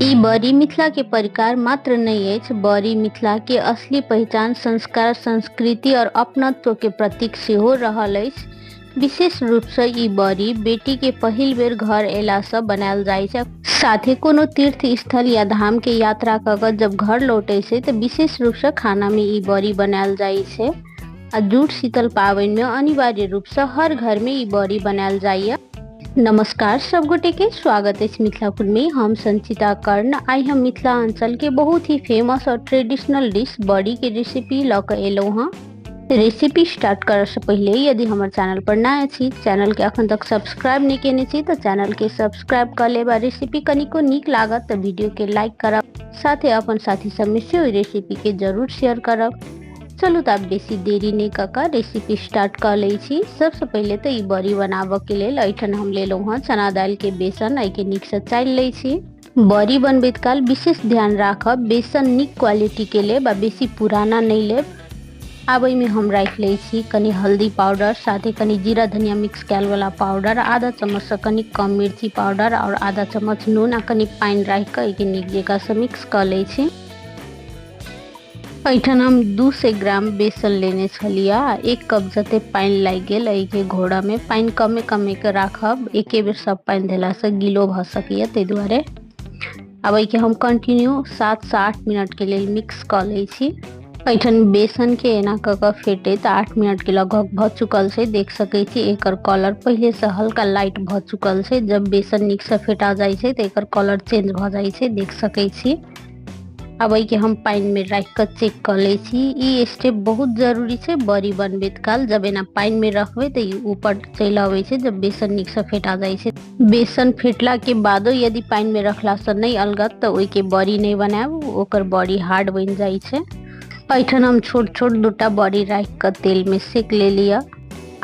ई बड़ी मिथिला के परिकार मात्र नहीं अछि, बड़ी मिथिला के असली पहचान, संस्कार, संस्कृति और अपनत्व के प्रतीक सेहो रहल अछि। विशेष रूप से ई बड़ी बेटी के पहिल बेर घर अयला से बनायल जाय छै। साथे कोनो तीर्थ स्थल या धाम के यात्रा क के जब घर लौटे छै त विशेष रूप से खाना में ई बड़ी बनायल जाय छै। आ जूड़ शीतल पाबनि में अनिवार्य रूप से हर घर में ई बड़ी बनायल जाइए। नमस्कार सब गोटे के स्वागत है मिथिला फूड में। हम संचिता कर्ण। आई हम मिथिला अंचल के बहुत ही फेमस और ट्रेडिशनल डिश बड़ी के रेसिपी ल के एलहुँ हँ। रेसिपी स्टार्ट करे से पहले यदि हमर चैनल पर नया छी, चैनल के अखन तक सब्सक्राइब नहीं केने छी तो चैनल के सब्सक्राइब कर लेब। रेसिपी कनिको नीक लागत तो वीडियो के लाइक करब, साथे अपन साथी सब में से रेसिपी के जरूर शेयर करब। चलू तो आब बेसी देरी नहीं कऽ कऽ रेसिपी स्टार्ट कऽ लै छी। सबसे पहिले तऽ ई बड़ी बनाबऽ के लेल एहिठाम हम लेलहुँ हँ चना दालि के बेसन। एहिके नीकसँ चालि लै छी। बड़ी बनबैत काल विशेष ध्यान राखब, बेसन नीक क्वालिटी के लेब आ बेसी पुराना नहीं लेब। आब एहिमे हम राखि लै छी कनि हल्दी पाउडर, साथे कनि जीरा धनिया मिक्स कयल वाला पाउडर, आधा चम्मचसँ कनि कम मिर्ची पाउडर और आधा चम्मच नून आ कनि पानि राखि कऽ एहिके नीक जकाँसँ मिक्स कऽ लै छी। एहिठाम हम 200 ग्राम बेसन लेने छलियै। 1 कप जते पानि लागि गेल एहिके घोड़ामे। पानि कमे कमे के राखब, एके बेर सब पानि देलासँ गीलो भऽ सकैए, ताहि दुआरे। आब एहिके हम कंटिन्यू 7 से 8 मिनट के लेल मिक्स कऽ लै छी। एहिठाम बेसन के एना कऽ कऽ फेटैत 8 मिनट के लगभग भऽ चुकल छै। देख सकै छी एकर कलर पहिले से हल्का लाइट भऽ चुकल छै। जब बेसन नीकसँ फेटा जाइ छै तऽ एकर कलर चेंज भऽ जाइ छै, देख सकै छी। आब एहिके हम पानिमे राखि कऽ चेक कऽ लै छी। ई स्टेप बहुत जरूरी छै बड़ी बनबैत काल। जब एना पानिमे रखबै तऽ ई ऊपर चलि अबै छै जब बेसन नीकसँ फेटा जाइ छै। बेसन फेटलाके बादो यदि पानिमे रखलासँ नहि अलगत तऽ ओहिके बड़ी नहि बनायब, ओकर बड़ी हार्ड बनि जाइ छै। एहिठाम हम छोट छोट दूटा बड़ी राखि कऽ तेलमे सेक लेलियै।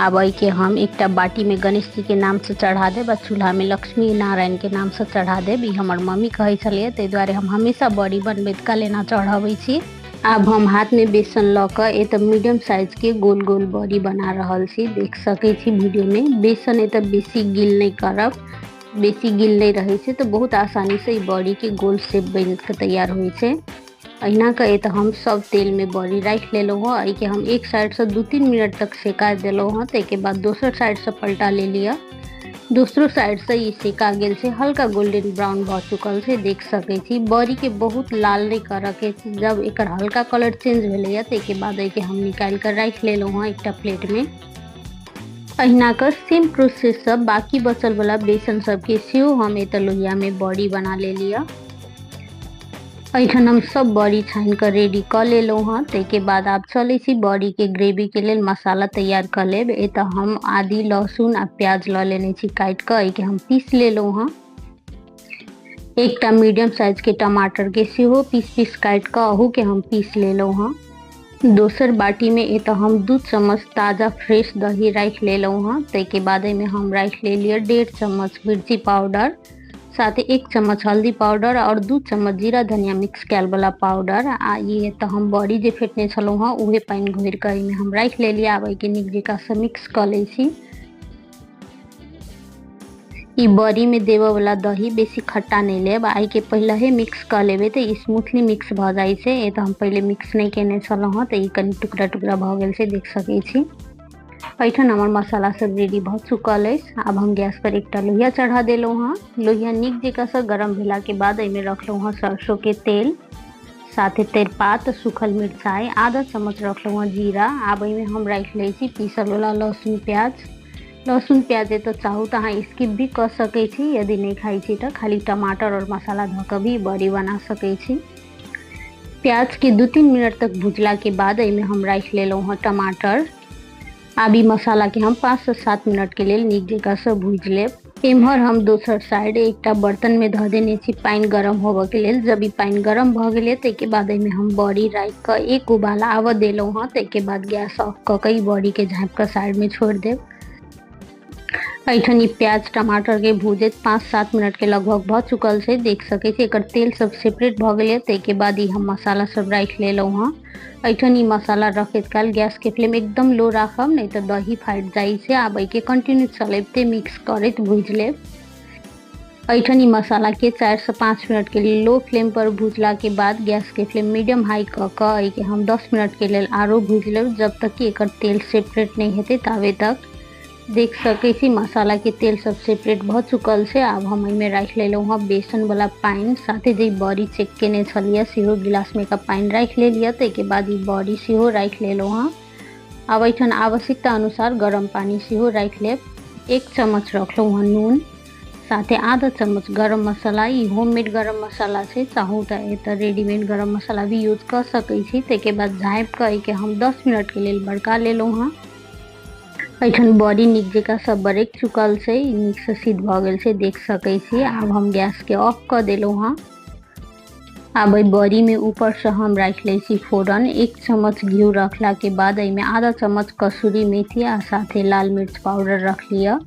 आब एहिके हम एकटा बाटीमे गणेश जी के नामसँ चढ़ा देब आ चूल्हामे लक्ष्मी नारायण के नामसँ चढ़ा देब। ई हमर मम्मी कहै छलियै, ताहि दुआरे हम हमेशा बड़ी बनबैत काल एना चढ़ाबै छी। आब हम हाथमे बेसन लऽ कऽ एतऽ मीडियम साइज के गोल गोल बड़ी बना रहल छी। देख सकै छी वीडियोमे। बेसन एतऽ बेसी गील नहि करब, बेसी गील नहि रहै छै तऽ बहुत आसानीसँ ई बड़ीके गोल शेप बनि कऽ तैयार होइ छै। अहिना कऽ एतऽ हम सब तेलमे बड़ी राखि लेलहुँ हँ। एहिके हम एक साइडसँ 2-3 मिनट तक सेका देलहुँ हँ। ताहिके बाद दोसर साइडसँ पलटा लेलियै। दोसरो साइडसँ ई सेका गेल छै, हल्का गोल्डन ब्राउन भऽ चुकल छै, देख सकै छी। बड़ीके बहुत लाल नहि करऽके छै। जब एकर हल्का कलर चेंज भेलैए ताहिके बाद एहिके हम निकालि कऽ राखि लेलहुँ हँ एकटा प्लेटमे। अहिना कऽ सेम प्रोसेससँ बाकी बचल वाला बेसन सबके सेहो हम एतऽ लोहियामे बड़ी बना लेलियै। एहिठाम हम सब बड़ी छानि कऽ रेडी कऽ लेलहुँ हँ। ताहिके बाद आब चलै छी बड़ीके ग्रेवीके लेल मसाला तैयार कऽ लेब। एतऽ हम आदि, लहसुन आ प्याज लऽ लेने छी काटि कऽ, एहिके हम पीस लेलहुँ हँ। एकटा मीडियम साइजके टमाटरके सेहो पीस पीस काटि कऽ अहूके हम पीस लेलहुँ हँ। दोसर बाटीमे एतऽ हम 2 चम्मच ताजा फ्रेश दही राखि लेलहुँ हँ। ताहिके बाद एहिमे हम राखि लेलियै 1.5 चम्मच मिर्ची पाउडर, साथे 1 चम्मच हल्दी पाउडर और 2 चम्मच जीरा धनिया मिक्स कयल वाला पाउडर। आ ई एतऽ हम बड़ी जे फेटने छलहुँ हँ उहे पानि घोरि कऽ एहिमे हम राखि लेलियै। आब एहिके नीक जकाँसँ मिक्स कऽ लै छी। ई बड़ीमे देबऽ वाला दही बेसी खट्टा नहि लेब, आ एहिके पहिलहे मिक्स कऽ लेबै तऽ ई स्मूथली मिक्स भऽ जाइ छै। एतऽ हम पहिले मिक्स नहि केने छलहुँ हँ तऽ ई कनि टुकड़ा टुकड़ा भऽ गेल छै, देख सकै छी। एहिठाम हमर मसाला सब रेडी भऽ चुकल अछि। आब हम गैस पर एकटा लोहिया चढ़ा देलहुँ हँ। लोहिया नीक जकाँसँ गरम भेलाके बाद एहिमे रखलहुँ हँ सरसों के तेल, साथे तेजपात, सूखल मिरचाइ, आधा चम्मच रखलहुँ हँ जीरा। आब एहिमे हम राखि लै छी पीसल वाला लहसुन प्याज। लहसुन प्याज एतऽ चाहू तऽ अहाँ स्किप भी कऽ सकै छी, यदि नहि खाइ छी तऽ खाली टमाटर और मसाला धऽ कऽ भी बड़ी बना सकै छी। प्याज के 2-3 मिनट तक भुजला के बाद एहिमे हम राखि लेलहुँ हँ टमाटर। आब ई मसाला के हम 5 से 7 मिनट के लेल नीक जकाँसँ भूजि लेब। एम्हर हम दोसर साइड एकटा बर्तन में धऽ देने छी पानि गरम होबऽ के लेल। जब ई पानि गरम भऽ गेलै ताहिके बाद एहिमे हम बड़ी राखि कऽ 1 उबाल आबऽ देलहुँ हँ। ताहिके बाद गैस ऑफ कऽ कऽ ई बड़ी के झाँपि कऽ साइड में छोड़ि देब। एहिठाम ई प्याज टमाटर के भूजैत 5-7 मिनट के लगभग भऽ चुकल छै, देख सकै छी एकर तेल सब सेपरेट भऽ गेलै। ताहिके बाद ई हम मसाला सब राखि लेलहुँ हँ। एहिठाम ई मसाला रखैत काल गैस के फ्लेम एकदम लो राखब, नहि तऽ दही फाटि जाइ छै। आब एहिके कंटिन्यू चलबिते मिक्स करैत भूजि लेब। एहिठाम ई मसालाके 4 से 5 मिनटके लेल लो फ्लेम पर भुजलाके बाद गैसके फ्लेम मीडियम हाई कऽ कऽ एहिके हम 10 मिनटके लेल आरो भुजि लेब, जब तक कि एकर तेल सेपरेट नहि हेतै ताबे तक। देख सकै छी, मसालाके तेल सब सेपरेट भऽ चुकल छै। आब हम एहिमे राखि लेलहुँ हँ बेसनवला पानि, साथे जे बड़ी चेक केने छलियै सेहो गिलासमे का पानि राखि लेलियै। ताहिके बाद ई बड़ी सेहो राखि लेलहुँ हँ। आब एहिठाम आवश्यकता अनुसार गरम पानि सेहो राखि लेब। 1 चम्मच रखलहुँ हँ नून, साथे आधा चम्मच गरम मसाला। ई होममेड गरम मसाला छै, चाहू तऽ एतऽ रेडीमेड गरम मसाला भी यूज कऽ सकै छी। ताहिके बाद झाँपि कऽ एहिके हम 10 मिनटके लेल बड़का लेलहुँ हँ। एहिठाम बड़ी नीक जकाँ सब बरकि चुकल छै, नीकसँ सिद्ध भऽ गेल छै, देख सकै छी। आब हम गैसके ऑफ कऽ देलहुँ हँ। आब एहि बड़ीमे ऊपरसँ हम राखि लै छी फोरन। 1 चम्मच घी रखलाके बाद एहिमे आधा चम्मच कसूरी मेथी आ साथे लाल मिर्च पाउडर रख लिअ।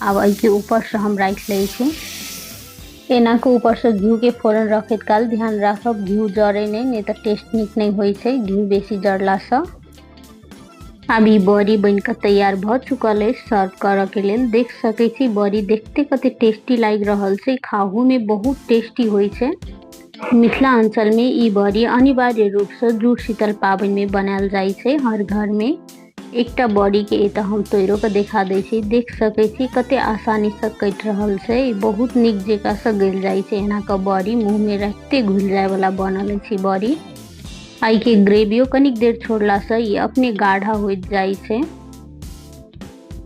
आब एहिके ऊपरसँ हम राखि लै छी। एना कऽ ऊपरसँ घीके फोरन रखैत काल ध्यान राखब घी जरै नहि, नहि तऽ टेस्ट नीक नहि होइ छै घी बेसी जरलासँ। आब ई बड़ी बनि कऽ तैयार भऽ चुकल अछि सर्व करऽ के लेल। देख सकै छी, बड़ी देखते कते टेस्टी लागि रहल छै, खाहू में बहुत टेस्टी होइ छै। मिथिला अंचल में ई बड़ी अनिवार्य रूप से जुड़ शीतल पाबनि में बनायल जाइ छै हर घर में। एकटा बड़ी के एतऽ हम तोड़ियो के देखा दै छी। देख सकै छी, कते आसानी से कटि रहल छै। बहुत नीक जकाँ से गलि जाइ छै। एना कऽ बड़ी मुँह में रखते घुलि जाय वाला बनल अछि बड़ी। एहिके ग्रेवियो कनिक देर छोड़लासँ ई अपने गाढ़ा होइत जाइ छै।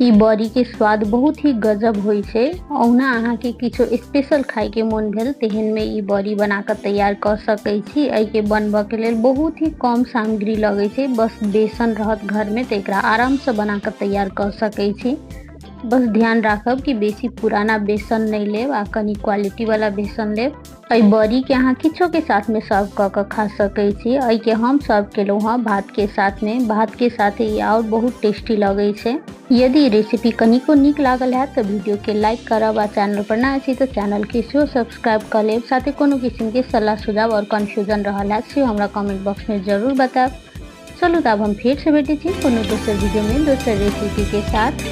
ई बड़ीके स्वाद बहुत ही गजब होइ छै। ओहुना अहाँके किछो स्पेशल खायके मोन भेल, तेहनमे ई बड़ी बना कऽ तैयार कऽ सकै छी। एहिके बनबऽके लेल बहुत ही कम सामग्री लगै छै। बस बेसन रहत घरमे तऽ एकरा आरामसँ बना कऽ तैयार कऽ सकै छी। बस ध्यान राखब कि बेसी पुराना बेसन नहि लेब आ कनि क्वालिटी वाला बेसन लेब। एहि बड़ीके अहाँ किछोके साथमे सर्व कऽ कऽ खा सकै छी। एहिके हम सर्व केलहुँ हँ भातके साथमे। भातके साथे ई आओर बहुत टेस्टी लगै छै। यदि रेसिपी कनिको नीक लागल हैत तऽ वीडियोके लाइक करब आ चैनल पर नया छी तऽ चैनलके सेहो सब्सक्राइब कऽ लेब। साथे कोनो किसिमके सलाह, सुझाव आओर कन्फ्यूजन रहल हैत, सेहो हमरा कमेंट बॉक्समे जरूर बतायब। चलू तऽ आब हम फेरसँ भेटै छी कोनो दोसर वीडियोमे दोसर रेसिपीके साथ।